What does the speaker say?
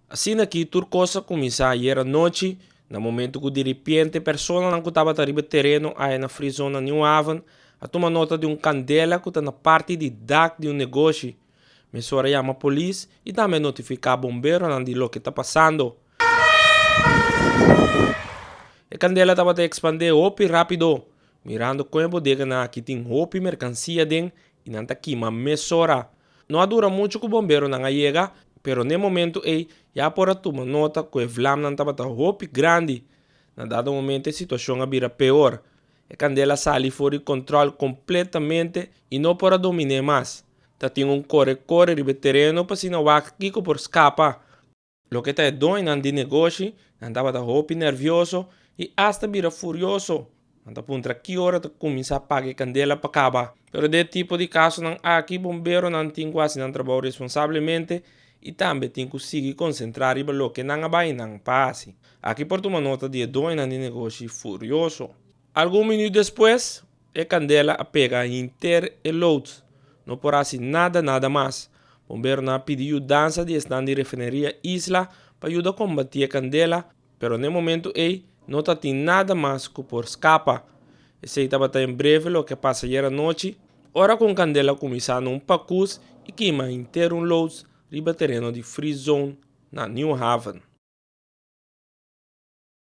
Asina aki tur kos a kuminsá ayera nochi, na momentu ku diripiente personanan ku tabata riba e tereno aya na Free Zone na Nieuw Haven a tuma nota di un kandela ku ta na parti di dak di un negoshi. Mesora a yama polis i tambe a notifiká bomberonan di loke ta pasando. E kandela tabata ekspandé hopi rápido, mirando kon e bodeganan aki tin hopi merkansia den i nan ta kima mesora. No a dura muchu ku bomberonan a yega, pero n'e momentu ei ya por a tuma nota ku e vlamnan tabata hopi grandi. Na dado momento e situashon a bira peor. E kandela a sali for di kòntròl kompletamente i no por a domin'é mas. Ta tin un kore-kore riba e tereno pa asina wak kiko por skapa. Loke ta e doñonan di negoshi, nan tabata hopi nervioso i asta bira furioso. Nan ta puntra ki ora ta kuminsá paga e kandela pa kaba. Pero den e tipo di kasonan aki bomberonan tin ku hasi nan trabou responsablemente i tambe tin ku sigui konsentrá riba loke nan a bai nan pa hasi. Aki por tuma nota di e doñonan di negoshi furioso. Algun minüt despues, e kandela a pega henter e loods. No por hasi nada nada mas. Bomberonan a pidi yudansa di esnan di Refineria Isla pa yuda kombatí e kandela, pero n'e momentu ei no ta tin nada mas ku por skapa. Esei tabata en breve loke a pasa ayer anochi, ora ku un kandela a kuminsá na un pakus i kima henter un loods riba tereno di Free Zone na Nieuw Haven.